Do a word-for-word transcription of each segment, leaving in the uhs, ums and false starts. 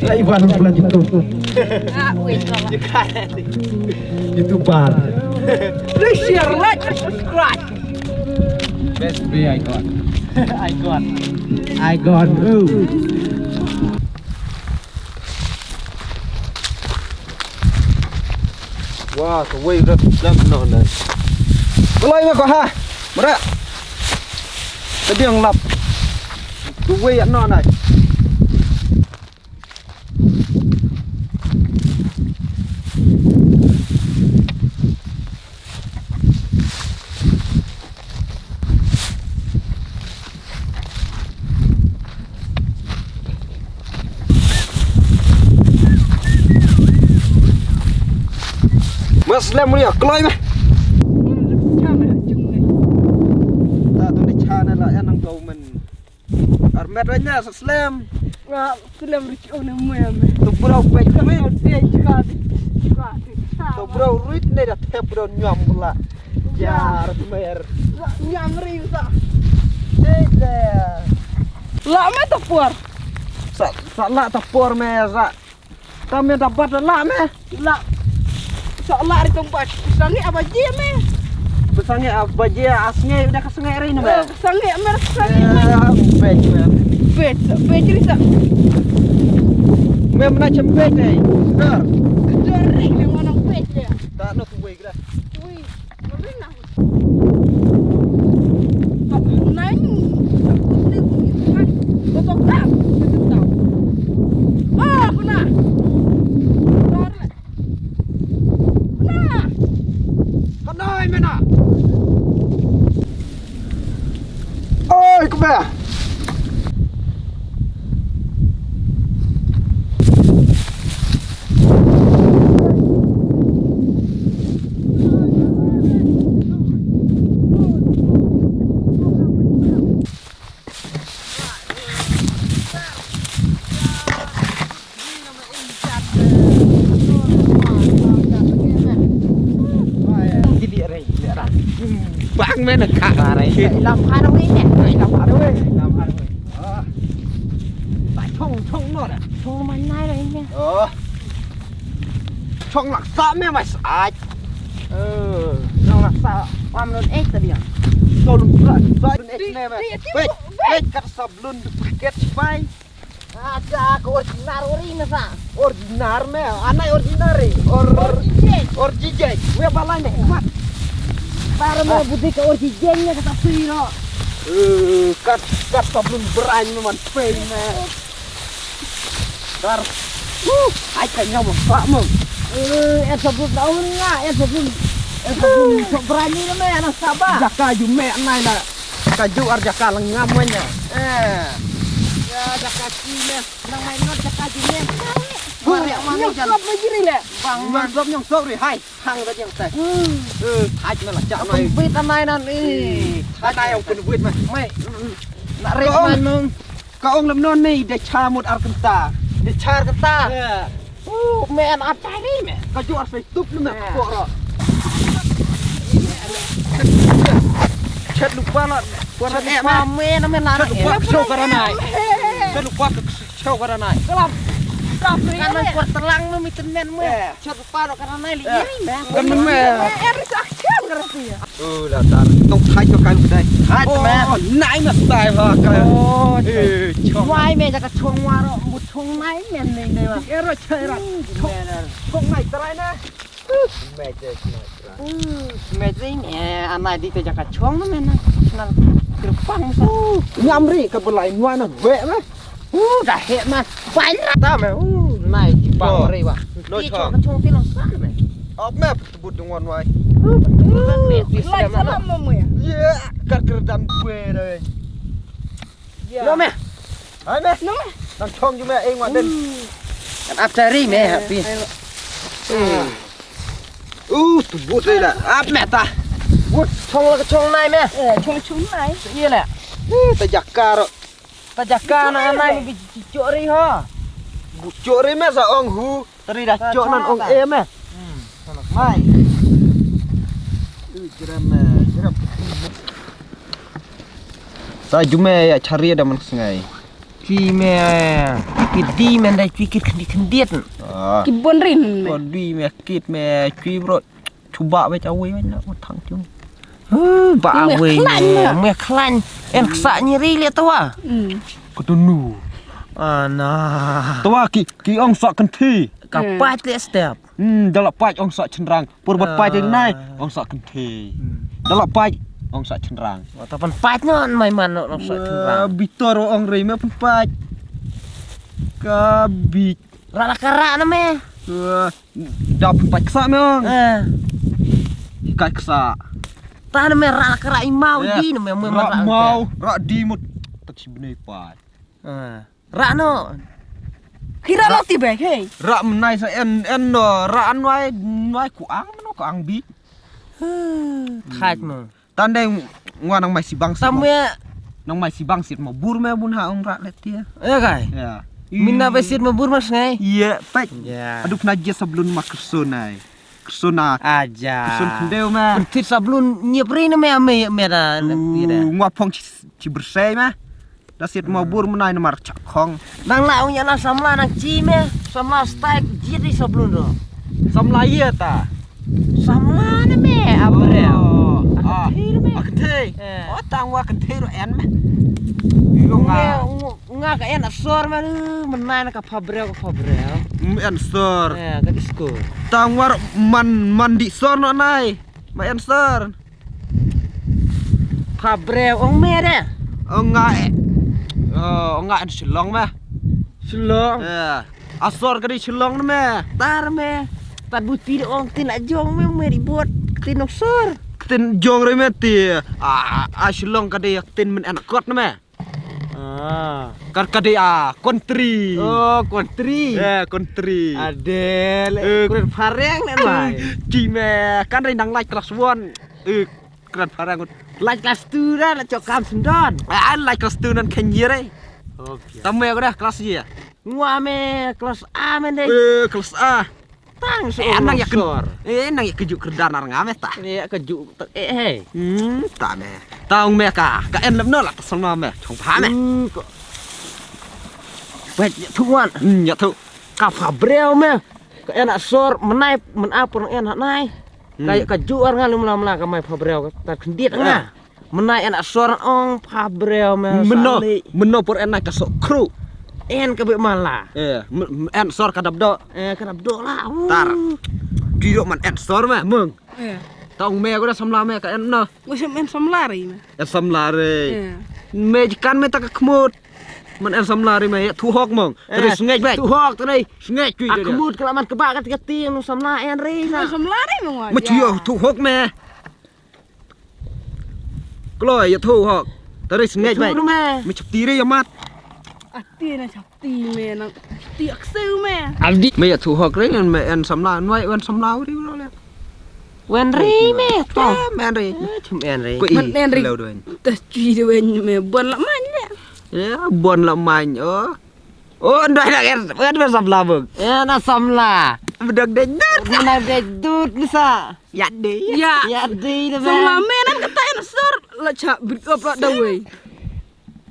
Lah Ivan bulan gitu. Ah, wait, no. YouTuber. Please share, like, and subscribe. Best be icon. Icon. Icon. Ooh. Wah, kawei rep lap no na. Kloi ma ko ha. Mara. Tadi yang lap. Kawei ya no na. Mas lem ria kloi me. Ta tu ni chana la en nang kau men. Armet ranya sa slem. Nga slem rich on me me. Tu bro pek Tu rit. Bro de chika de. Chika de. Tu bro rit ne da thep bro nyam bla. Jar mer. Nyam ri sa. Dei de. La me ta por. Sa sa la ta por me sa. Tame da bat la me. La. Sa la ri tong bat. Sangi aba je me. Sangi aba je asngi da ka sangi ri me. Sangi me sangi. Bej me. Bej bej ri sa. Me mena chem bej ne. Dar. Dar ri me mana bej ne. Ta no tu wei gra. Wei. Oi, kube. Bang men ka rai. Lam haro ni ne. Lam haro ni. Lam haro ni. Ah. Ba chong chong no da. Chong man nai rai ne. Oh. Chong lak sa me mai sa. Eh, chong lak sa. Pam non ek tadi ya. Tolong pula. Sa ek ne me. Wait, wait kat sablon paket pai. Ada ke ordinar ori me sa. Ordinar me. Anai ordinar ri. Or orjijeng. Orjijeng. We balai me. Mat. Tar me budi ke orjijeng ne kata siro. Eh, kat kat sablon berai me man pai me. Dar. Ai ka nyam ka mem. Eh, et sabun daun nga, et sabun. Et sabun sok berani na me anak Sabah. Jaka ju me nai na. Ka ju ar jaka lengam manya. Eh. Ya jaka ki me. Nang mai not jaka ju me. Mari mari jal. Bang man sop nyong sop ri hai. Hang da jeng te. Eh, haj me la chak mai. Pynbit anai nan eh. Anai ong pynbit mai. Mai. Nak rit mai mong. Ka ong lem non nei da cha mut ar kynta. Da cha ar kynta. Oh, me an ap chai ni me. Ka ju ar sai tup ni me. Ko ro. Chet lupa la. Chet lupa me na me na. Chet lupa show ka ranai. Chet lupa show ka ranai. Kelam. Kan nang kuat telang me mitin men me. Chet lupa ro ka ranai li iri me. Kan me. Eh, er sa action ka rasi. Oh, la tar. Tong thai cho kan dai. Hai me. Oh, nai na style ha ka. Oh, eh, chong. Wai me jaka chong waro, bu chong nai men nei nei wa. Ero chai ra. Chong nai trai na. Me je chong nai trai. Me je me anai di te jaka chong na men na. Chong kirpang sa. Nyam ri ka belai nwa na we me. Uh, da heh man. Pain ra ta me. Uh, nai ki bang re wa. No chong. Ka chong ti long san me. Ap me tebut dong wan wai. Uh, betul kan me. Lai salam mo mo ya. Ya, kar kar dan bue dai. No me. Hai me. No me. Nang chong ju me ing wan den. Kan ap cari me happy. Uh, tebut re da. Ap me ta. But chong la ka chong nai me. Eh, chong chong nai. Iya le. Uh, ta jakar. Ta jaka na nai bi chok ri ho. Bu chok ri me sa ong hu. Tari da chok nan ong e me. Mai. Jram me, jram. Sa jume ya chari da man sngai. Ki me ki di men da ki kit khyndiat khyndiat. Ah. Ki bon rin me. Kon di me kit me ki bro. Chuba me chawi me na thang chung. Huh, ba me wei khlaiñ me. Me khlaiñ. En ksa ni ri le tawa. Hmm. Kutunu. Ana. Tawa ki ki ong sa kynthi. Ka hmm. Pat le step. Hmm, da la pait ong sa chynrang. Pur bat pait ïa nai ong sa kynthei. Hmm. Da la pait ong sa chynrang. Wa ta pan pait no an mai man no ong sa chynrang. Bitor ong rei me pan pait. Ka bit. Ra la ka ra na me. Wa, da pan pait ksa me ong. Eh. Kai ksa. Ta na me ra la ka ra i mau di na me me ra mau ra di mut. Tak si bnei pait. Eh. Ra no. Kira lo ti bek hei. Ra menai sa en en no ra an wai wai ku ang no ku ang bi. Thaj mo. Tandai ngwa nang mai sibang sit. Tam mo. Ya. Nang mai sibang sit mo bur me bun ha ong ra let tia. Ya kai. Ya. Mina be sit mo bur mas ngai. Iya pek. Ya. Aduh na je sablun ma kersonai. Kersona. Aja. Kerson kendeu me. Pentit sablun nyep ri ne me ame me da. Ngwa phong ci bersei me. Da sit mo bur menai namar chak khong. Nang la unya na samla nang chi me. Samla stai jit ri sablun ro. Samla iya ta. Samla ne me abreu. Ah. Akhthei me. Akhthei. Eh. Oh tang wa akhthei ro en me. Yo nga. Nga ka en asor me menai na ka phabreu ka phabreu. Mm, en sor. Eh, ka disko. Tang war man man di sor no nai. Ma en sor. Phabreu ong me de. Ong nga eh. Oh, ong nga en Shillong me. Shillong. Eh, asor ka di Shillong me. Tar me. Tar buti de ong tin ajong me me ribot. Tin ong sor. Tin jong re me ti. Ah, ah, Shillong ka di tin men en kot me. Ah. Kar ka di ah, country. Oh, country. Eh, country. Ade le. Eh. Kren phareng ne mai. Ki me kan ri nang lai class one. Eh, kren phareng. Lai class two da la chok kam sendon. Ah, lai class two nan khen yere. Okay. Tamme ko da class ye. Ngwa me class A me de. Eh, class A. Tang so eh, nang ya sor. Eh, nang ya keju kerdan ar ngam eh ta. Ya keju eh eh. Hmm, ta me. Taung me ka. Ka en lem no la ta sama me. Chong pha me. Wait, ya tu wan. Hmm, ya tu. Ka pha breu me. Ka en sor menai men apur en nai. Ka ya keju ar ngal mla mla ka mai pha breu ta kendit nga. Menai en asor ong pha breu me. Meno, meno por en ka sok kru. En ka be mala. Eh, en sor ka dap do. Eh, ka dap do la. Tar. Di do man en sor me mung. Eh. Tong me ko da samla me ka en no. Mo sem en samla ri me. En samla ri. Eh. Me jikan me ta ka khmut. Man en samla ri me ya thu hok mung. Tadi sngej be. Thu hok tadi. Sngej kui. Khmut ka la man ka ba ka ti ka ti no samla en ri na. Samla ri mung. Me chu yo thu hok me. Kloi ya thu hok. Tari sngej bai. Me chapti re ya mat. Ati na chapti me na. Ti akseu me. Aldi. Me ya thu hok re me en samla nwai wen samla ri lo le. Wen ri me to. Men ri. Chum en ri. Ko i. Men ri. Lo doen. Ta chi doen me bon la man le. Ya bon la man oh. Oh, ndai na ken, ken me samla buk. Ya na samla. Bedak dek dut. Bedak dek dut bisa. Ya dei. Ya. Ya dei na samla me nan kata en sor la cha break up la dawei.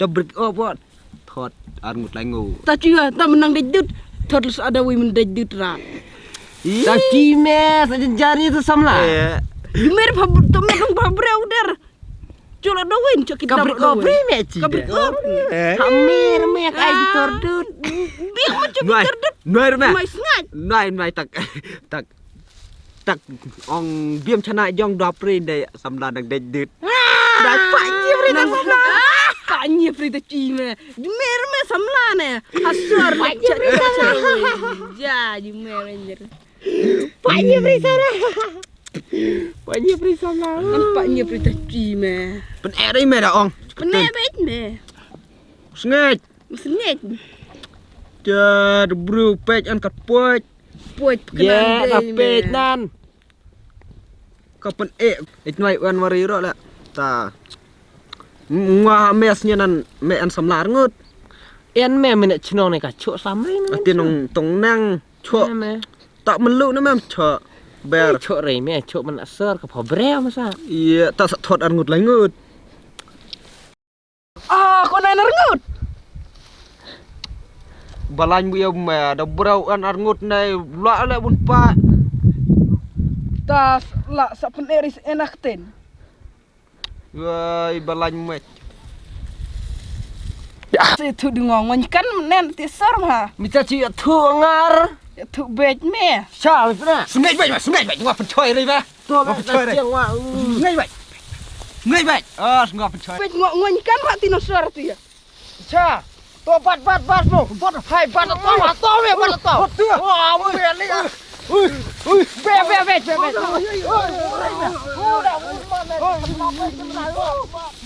Da break up wat. Thot ar ngut lai ngu. Ta chia ta menang dek dut. Thot lus ada wei men dek dut ra. Ta chi me sa jenjari tu samla. Mer pha to me dong pha breu der. Chula dawin chok kita kabrik obri me chi. Kabrik obri. Ha mer me ka ai tor dut. Biang ma chok tor dut. Noi me. Mai sngai. Noi noi tak tak tak ong biam chana jong dua pri de samla dang dek dut. Dai pa nyi pri ta samla. Pa nyi pri ta chi me. Mer me samla ne. Asor pa nyi pri ta samla. Ja ji me me. Pa nyi pri samla. Pa nyi pri samla. Kan pa nyi pri ta chi me. Pen eri me da ong. Pen eri me. Sngej. Sngej. Jad bru pej an kat poj. Poj kenan dei me. Pej nan. Ka pen e. Ej nai wan wari ro la. Ta. Ngwa mes nyen an me an samla ngut. En me mene chnong ne ka chok samri ne. Ati nong tong nang. Chok. Ta melu na mem chok. Ber. Chok rei me chok men asar ka pha breu masa. Iya ta sa thot ar ngut lai ngut. Ah, ko nai nar ngut. Ba lain mu ïa me da brau an ar ngut nai la le bun pa. Ta la sa pyneri se enak ten. Wai ba lain mu. Ya. Si thu di ngong ngong kan nen ti sar ma. Mi ta chi thu ngar. Ya thu bej me. Sa le pna. Sungej bej ma, sungej bej, ngwa pynchoi re ba. To ba pynchoi re. Sungej bej. Sungej bej. Ah, ngwa pynchoi. Bej ngong ngong kan ma ti no sar ti ya. Cha. To bat bat bat mo. Bat hai bat to ma to me bat to. Bat to. Wa mo ya le. Ui ui. Be be be be be. Ui ui. Ui ui.